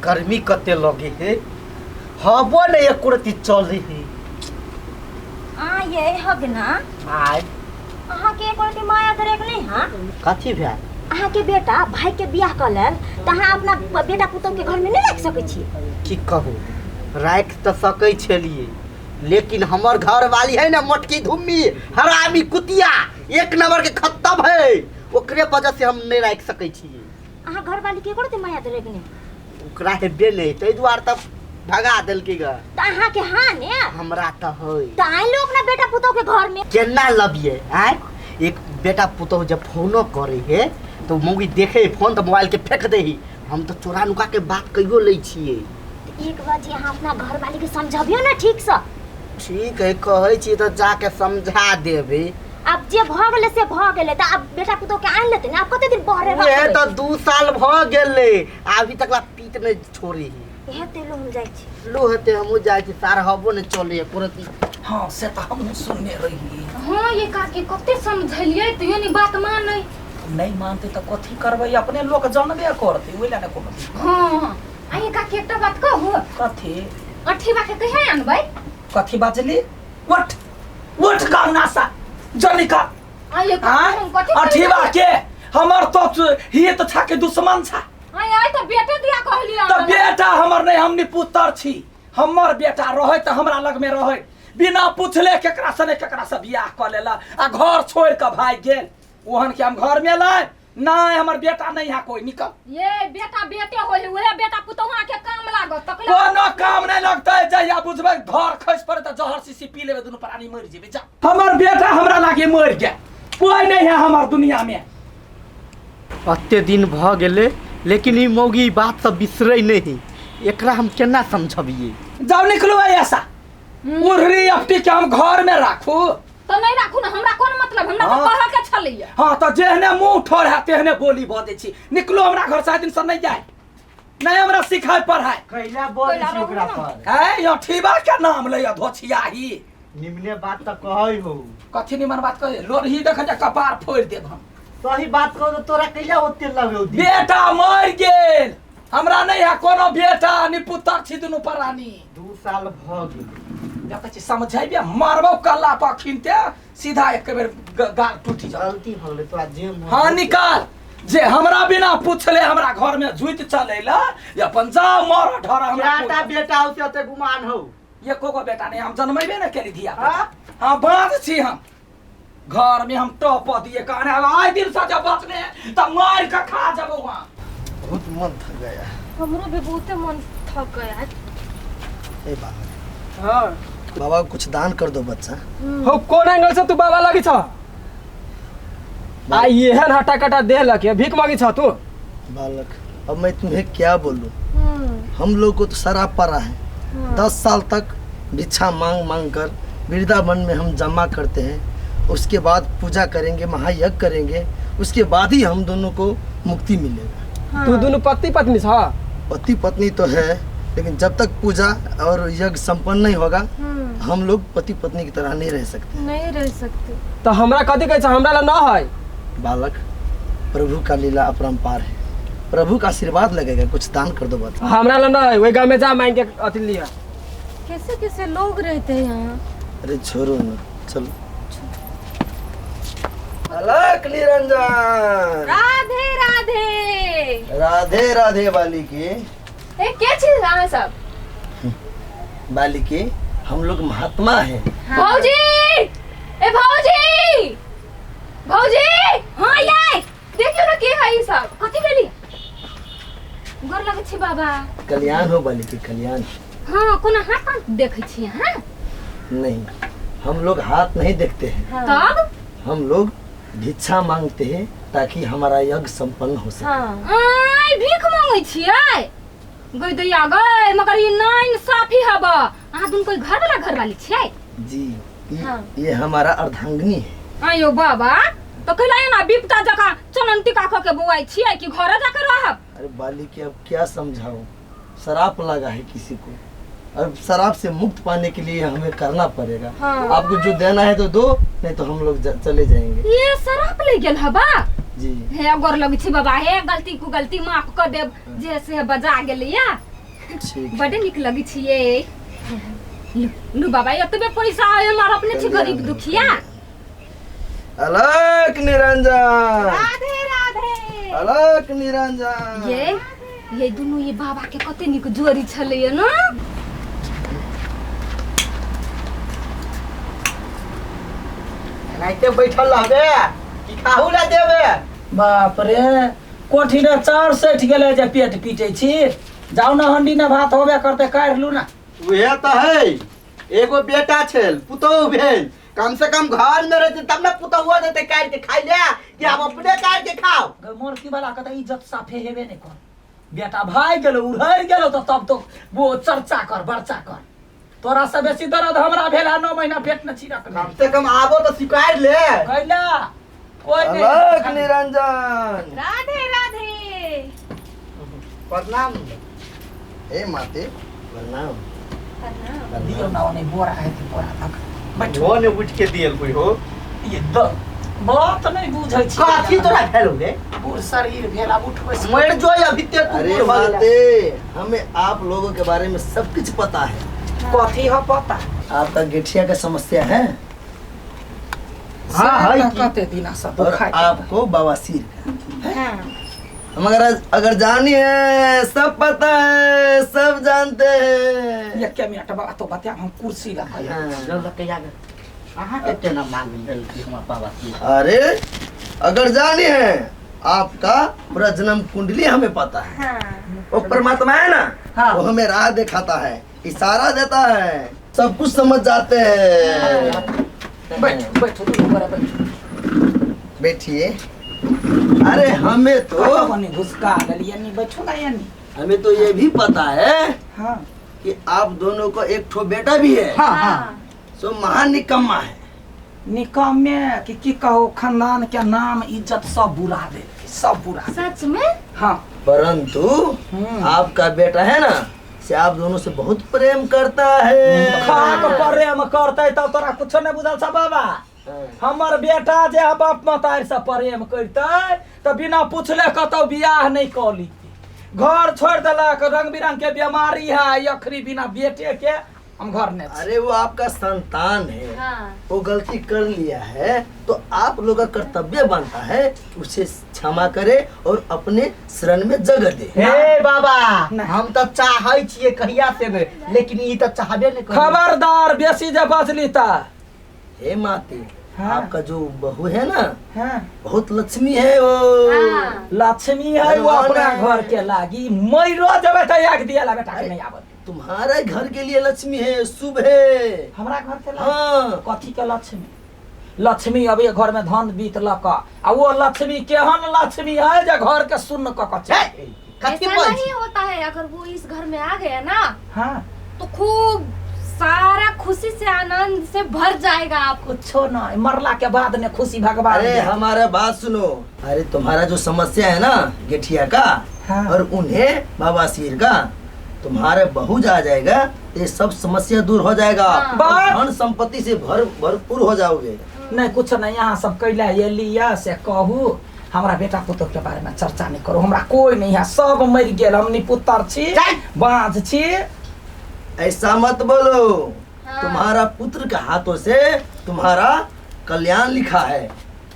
गर्मी कते लगे है, हवो ने एको रत्ती चले है। आ ये हग ना। आय। अहाँ के एको रत्ती माया धरे के नहीं? हाँ। कथी भेल? अहाँ के बेटा भाई के बियाह कऽ लेल तऽ अहाँ अपना बेटा पुतोह के घर में नहीं राखि सकै छी? की कहू, राखि तऽ सकै छलियै, लेकिन हमर घर वाली है ना मोटकी धुम्मी हरामी कुतिया एक नंबर के खत्म है, ओकरे वजह से हम नहीं राखि सकै छियै। अहाँ घर वाली के एको रत्ती माया धरे के नहीं? ओकरा हेबे नहीं, ताहि दुआरे तऽ भगा देलकै ग। तऽ अहाँ के हाँ ने? हमरा तऽ है। तऽ आइ लोग अपना बेटा पुतोह के घर में केना लबियै? आँय, एक बेटा पुतोह जब फोनो करे है तो मौगी देखे फोन तऽ मोबाइल के फेंक दे ही। हम तऽ चोरा नुका के बात कहियो लै छियै। तऽ एक बार जे अहाँ अपना घर वाली के समझबियौ ने ठीक से। ठीक है, कहै छी तऽ जाके समझा देबै। आब जे भऽ गेलै से भऽ गेलै, तऽ आब बेटा पुतोह के आनि लेतै ने, आब कते दिन बहरे उहे रखबै? तऽ 2 साल भऽ गेलै, अभी तक ला पीत नहि छोड़े है। हेतै लो, हम जाइ छी। लो हेतै, हमहूँ जाइ छी, सार हबो नहि चलै है एको रत्ती। हाँ से तऽ हमहूँ सुनने रही। हाँ ये काकी कते समझलियै तैयो नहीं बात मानै। नहीं मानते तऽ कथी करबै, अपने लोक जानबे करतै, ओहि लए ने कोनो दिक्कत। हाँ आ ये काकी एकटा बात कहू? कथी? अठीबा के कहिया आनबै? कथी बाजली? उठ उठ गंगासा जनिका। आ ये काकी हम कथी अठीबा के हमर तो हित छा के दुश्मन छा। आय आय तऽ बेटे दिया कहलियै। तऽ बेटा हमर नहीं, हमनी पुत्र छी। हमर बेटा रहै तऽ हमरा लग में रहै, बिना पूछले केकरा से ने केकरा से बियाह कऽ लेला आ घर छोड़ के भागि गेल। ओहन के हम घर में लाय नहीं, हमर बेटा नहीं है कोई, निकल। ये बेटा बेटे होय है, उहे बेटा पुतौआ के काम लागत तकला। कोनो काम नहीं लगतै, जहिया बुझबै घर खसि पड़े तऽ जहर शीशी पी लेबै, दुनू प्राणी मरि जेबै। जा, हमर बेटा हमरा लागे मरि गेल, कोई नहीं है हमर दुनिया में। अते दिन भऽ गेलै, लेकिन ई मौगी ई बात सब बिसरै नहीं, एकरा हम केना समझबियै? जाओ निकलू ऐसा उर्री अपटी के हम घर में राखू। तो नहीं राखू ना, हमरा कोन मतलब, हमरा तो हाँ। कहऽ के छलैया। हाँ तो जेहने मुंह ठोर है तेहने बोली बजै छी। निकलू हमरा घर से, दिन से नहीं जाए, नहीं हमरा सिखाय पढ़ाय। कैला बोलै कैला छी ओकरा रहू ना। पर? ऐ अठीबा के नाम लैया धोछियाही। निमने बात तऽ कहै हो। कथी निमन बात कहै? लोरही देख जे कपार फोड़ि देब हम। सही बात कहू तऽ तोरा कैला ओते लगे? बेटा मरि गेल, हमरा नहीं है कोनो बेटा नि पुत्र छी दुनू प्राणी। 2 साल भऽ गेल। देखै छी समझेबे मारबौ कल्ला पर खिनते सीधा एक बेर गाल टूटि जात। गलती भऽ गेलै तोरा जे मोन हाँ निकाल, जे हमरा बिना पूछले हमरा घर में जुति चलेला, ये अपन जाओ मर ढर हमरा बेटा बेटा हो से ओते गुमान हो। एको गो बेटा नहीं, हम जन्मेबे ने केली धिया। हाँ? हाँ बाँझ छी हम, घर में हम टप दिए कहने अब आइ दिन से जब बचने तब मार के खा जब वहाँ। बहुत मन थक गया। हमरो भी बहुते मन थक गया। ए बाबा। हाँ। बाबा कुछ दान कर दो बच्चा। हो कोन एंगल से तू बाबा लगी छ? आ एहन हटा कटा देह लके भीख मांगी छ तू? बालक अब मैं तुम्हें क्या बोलूं, हम लोग को तो शराब पड़ा है। 10 साल तक भिक्षा मांग मांग कर वृंदावन में हम जमा करते हैं, उसके बाद पूजा करेंगे, महायज्ञ करेंगे, उसके बाद ही हम दोनों को मुक्ति मिलेगा। हाँ। तू दोनों पति पत्नी छ? पति पत्नी तो है, लेकिन जब तक पूजा और यज्ञ संपन्न नहीं होगा हम लोग पति पत्नी की तरह नहीं रह सकते। नहीं रह सकते। तो हमरा कथी कहै छ? हमरा ला न है। बालक प्रभु का लीला अपरंपार है, प्रभु का आशीर्वाद लगेगा, कुछ दान कर दो बच्चा। हमरा ला न है, वही गाँव में जा मांग के अथी लिया। कैसे कैसे लोग रहते हैं यहाँ। अरे छोड़ो ना, चलो। अलख निरंजन। राधे राधे। राधे राधे बालिके। ए के चीज अहाँ सब? बालिके हम लोग महात्मा हैं। हाँ। भौजी, ए भौजी, भौजी। हाँ यार देखियो ना के है ई सब। कथी भेली? गोर लगै छी बाबा। कल्याण हो बालिके, कल्याण। हाँ कोनो हाथ पाँव देखै छी अहाँ? नहीं, हम लोग हाथ नहीं देखते हैं। हाँ। तब हम लोग भिक्षा मांगते हैं ताकि हमारा यज्ञ संपन्न हो सके। हाँ। आय भीख मांगै छियै? गई दैया गई, मगर ई नाइन साफी हब। अहाँ दुनू कोई घर वाला घर वाली छियै? जी, हाँ। ये हमारा अर्धांगिनी है। आयो बाबा, तो कहला ना बिपता जका चनन टिका ख के बौआइ छियै कि घरे जाके रहब? अरे बाली के अब क्या समझाऊं, शराब लगा है किसी को, अब शराब से मुक्त पाने के लिए हमें करना पड़ेगा। हाँ। आपको जो देना है तो दो, नहीं तो हम लोग चले जाएंगे। ये शराब ले गेल हबा? जी। हे गोर लग छी बाबा, हे गलती को गलती माफ कर देब, जे से बजा गेलिया। ठीक। बड्ड नीक लगै छियै। लू लू बाबा, एतबे पैसा है हमर, अपने छी गरीब दुखिया। अलख निरंजन। राधे राधे। अलख निरंजन। ये दुनू ये बाबा के कते नीक जोड़ी छलैया न। एनाहिते बैठल रहबे कि खाहू ला देबे? बाप रे, कोठी ने चार सठि गेलै जे पेट पीटै छी। जाउ ने, हंडी ने भात होबे करतै, काढ़ि लू ना। उहे तऽ है, एगो बेटा छल, पुतोहु भेल, कम से कम घर में रहते तब ना पुतहुआ देते काटि के खाइ ले कि आब अपने काटि के खाओ। मोरकी वाला के तऽ इज्जत साफे हेबे नहि कर। बेटा भागि गेलो, उड़हरि गेलो तऽ तब तो वो चर्चा कर बर्चा कर। तोरा से बेसी दर्द हमरा भेल है, 9 महीना पेट में छी रखने। कम से कम आबो तो स्वीकार ले। कैला कोई नहीं। अलख निरंजन। राधे राधे। प्रणाम। हे माते, प्रणाम। प्रणाम। दियो ना, ओने बोरा है कि बोरा तक बैठो। हो ने उठ के दियल कोई हो। ये द बात नहीं बुझै छी। कथी तोरा भेल रे? बूढ़ शरीर भेल, आब उठबै से- मर जो अभी ते तू अरे बूढ़ भऽ गेला। माते, हमें आप लोगों के बारे में सब कुछ पता है। कथी है पता? आपका गेठिया का समस्या है। हाँ, है से की। कते दिना से और दुखाइ। आपको बवासीर का। हाँ। हम अगर अगर जानी है, सब पता है, सब जानते हैं। एक मिनट बाबा, तो बता, हम कुर्सी लगा। हाँ। चल लके जा। अहाँ के केना मालूम भेल कि हमरा बवासीर? अरे अगर जानी है, आपका पूरा जन्म कुंडली हमें पता है। हाँ। वो परमात्मा है ना, हाँ। वो हमें राह दिखाता है, इशारा देता है, सब कुछ समझ जाते हैं। बैठो बैठो, दुनू गोरा बैठो। बैठिए। अरे हमें तो बनी घुसका लेलिए नी, बैठो ना यानी। हमें तो ये भी पता है हाँ कि आप दोनों को एक ठो बेटा भी है। हाँ हाँ। सो महानिकम्मा है। निकम्मे कि की कहो, खानदान के नाम इज्जत सब बुरा दे, सब बुरा। सच में? हाँ। परंतु हम्म। आपका बेटा है ना, से आप दोनों से बहुत प्रेम करता है। खाक प्रेम करते तब तोरा कुछो नहीं बुझल छ बाबा। हमर बेटा जे बाप मतारि से प्रेम करते तऽ बिना पूछले कतौ बियाह नहीं कऽ लीते। घर छोड़ देलक, रंग बिरंग के बीमारी है, अखरी बिना बेटे के हम घर नहीं छी। अरे वो आपका संतान है। हाँ। वो गलती कर लिया है तो आप लोग का कर्तव्य बनता है कि उसे क्षमा करे और अपने शरण में जगह दे। हे बाबा, नहीं। हम तऽ चाहै छियै कहिया से ने, लेकिन ई तऽ चाहबे नहि करै। खबरदार बेसी जे बजली तऽ। हे माते, हाँ। आपका जो बहू है ना, हाँ। बहुत लक्ष्मी है वो। हाँ। लक्ष्मी है वो भगवान अपना है। घर के लागी मरो जेबै तऽ एक दिया ला बेटा के नहीं आबत। तुम्हारे घर के लिए लक्ष्मी है, शुभ है। हमरा घर के लागी? हाँ। कथी के लक्ष्मी? लक्ष्मी अभी घर में धन बीत लक आ वो लक्ष्मी केहन लक्ष्मी है जे घर के शून्य क के चल। हे, कथी ऐसा बोल नहीं होता है, अगर वो इस घर में आ गया ना हाँ तो खूब सारा खुशी से आनंद से भर जाएगा आपको। कुछो नहीं, मरला के बाद ने खुशी भगवान अरे दे। हमारा बात सुनो, अरे तुम्हारा जो समस्या है ना गेठिया का, हाँ। और उन्हें बवासीर का, तुम्हारे बहू जा जाएगा तो ये सब समस्या दूर हो जाएगा। हाँ। और धन संपत्ति से भर भरपूर हो जाओगे। नहीं कुछ नहीं, यहाँ सब कैला एलिया से कहू, हमरा बेटा पुतोह के बारे में चर्चा नहीं करो, हमरा कोई नहीं है, सब मर गेल, हम निपुतर छी, बाँझ छी। ऐसा मत बोलो। हाँ। तुम्हारा पुत्र के हाथों से तुम्हारा कल्याण लिखा है।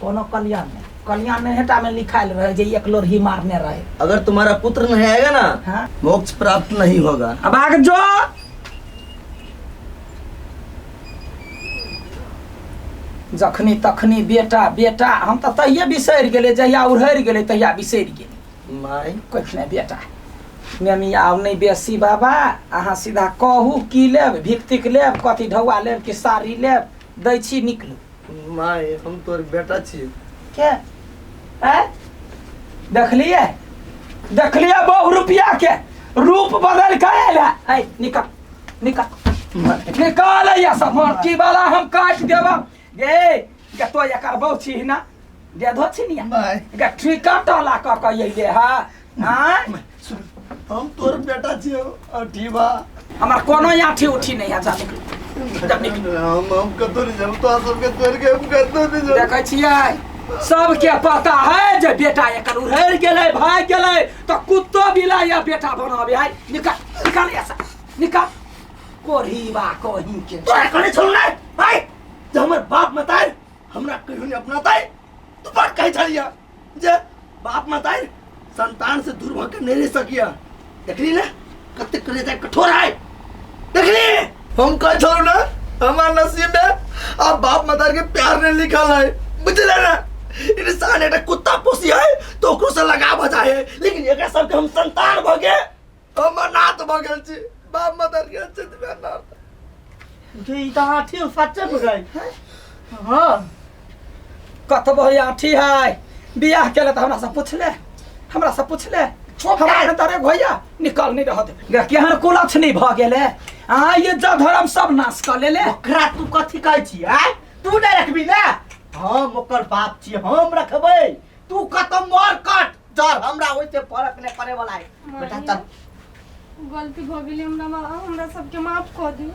कोनो कल्याण नहीं, कल्याण नहीं हेटा में लिखायल रहे जे एक लोरही मारने रहे। अगर तुम्हारा पुत्र नहीं आएगा ना, हाँ। मोक्ष प्राप्त नहीं होगा। अब आग जो जखनी तखनी बेटा बेटा, हम तऽ तहिये बिसरि गेलै, जहिया उड़हरि गेलै तहिया बिसरि गेलै। माई कुछ नहीं बेटा, नेमी आब नहीं बेसी बाबा, अहाँ सीधा कहू की लेब, भीख तीख लेब, कथी ढौआ लेब कि साड़ी लेब, दै छी निकलू। माई हम तोर बेटा छी। के आँय? देखलियै देखलियै बहु रुपया के रूप बदल के आयल है। ऐ निकल निकल निकल या सब मरकी वाला हम काट देब गे गे, तो एकर बहु छी ना देधो छी निया माई गे ठीक टला क क अइले हा। आँय? हम तोर बेटा छी अठीबा। हमरा कोनो आठी उठी नहीं है, जा निकलू जा निकलू। हम कतौ नहीं जाब, तोरा सबके छोड़ के हम कतौ नहीं जाब। देखै छियै सबके पता है जे बेटा एकर उड़ैर गेलै भागि गेलै तऽ कुत्तो बिलाइ या बेटा बनाबे है। निकाल निकाल ऐसा निकाल कोढ़ीबा कहीं के। तोरा कहने छलौ ने भाई जे हमर बाप मतारि हमरा कहियो नहीं अपनातै। तू बड़ कहै छलिया जे बाप मतारि संतान से दूर भऽ के नहीं रह सकिया। देखली ने कते कलेजा कठोर है। देखली हम कहै छलौ ने हमार नसीब में अब बाप मतार के प्यार नहीं लिखल है, बुझले ना। इंसान एकटा कुत्ता पोसी है तो ओकरो से लगाव हो जाए है, लेकिन एकरा सबके हम संतान भऽ के हम अनाथ भऽ गेल छी। बाप मतार के अच्छे से अनाथ। ई तऽ आठी सच्चे में गई। हाँ कतबो आठी है बियाह केले तऽ हमरा से पूछले, हमरा से पूछले, हमरा तरे भैया निकल नहीं रहत गे। केहन कुलक्षणी भऽ गेले आ ये इज्जत धर्म सब नाश कऽ लेले। ओकरा तू कथी कहै छी आय? तू नहि रखबी ने, हम ओकर बाप छी, हम रखबै। तू कतौ मर कट जर, हमरा ओइसे फरक नहि पड़े वाला है। बेटा चल। गलती भऽ गेलै हमरा, हमरा सबके माफ कऽ दियौ।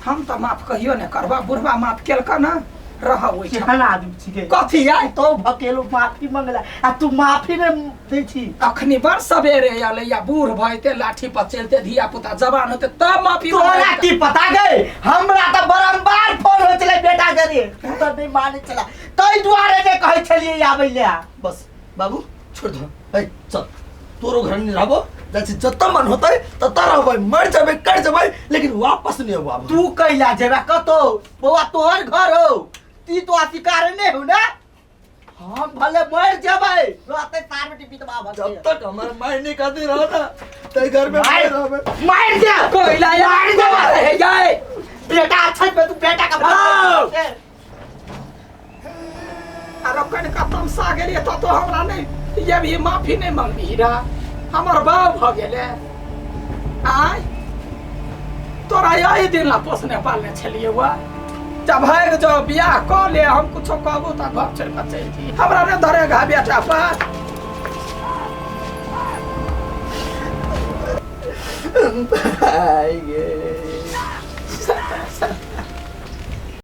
हम तऽ माफ कहियो नहि करबा, बुढ़बा माफ केलका ना रह ओहिठाम। केहन आदमी छिकै? कथी आय? तो भकेलो माफी मंगला आ तू माफी नहि दै छी। अखनी बड़ सवेरे अलै या बूढ़ भइते लाठी पर चलते धिया पुता जवान होते तब माफी तोरा मंगतै। की पता गई? हमरा तऽ बारम्बार फोन होइ छलै बेटा के रे, तू तऽ नहि मानै छला, ताहि दुआरे नहि कहै छलियै आबै लए। बस बाबू छोड़ दो, ए चल तोरो घर नहीं रहबो, जाइ छी जतऽ मन होतै ततऽ रहबै, मर जेबै कटि जेबै लेकिन वापस नहीं अबो। आब तू कैला जेबा कतौ? बौआ तोहर घर हो, ती तो अस्वीकार नहीं हो ना। हम भले मर जेबै रहतै सार बेटी विधवा भऽ जब तक हमर माय नहीं कहती रहो ना तै घर में मार रहबै। मार दे कोइला या मार दे। हे जाए बेटा अच्छा पे तू बेटा का आओ। भाग। अरे कनिका तमसा गेलियै तऽ तो हमरा नहीं ये भी माफी नहीं मांगबी रा, हमर बाप भऽ गेलै। आय तोरा यही दिन ला पोसने पालने छलियै वा, जब भागि जाओ बियाह कऽ ले, हम कुछो कहबो तऽ घर छोड़ि कऽ चलि जी, हमरा नहि धरेगा बेटा पर। भाई गे।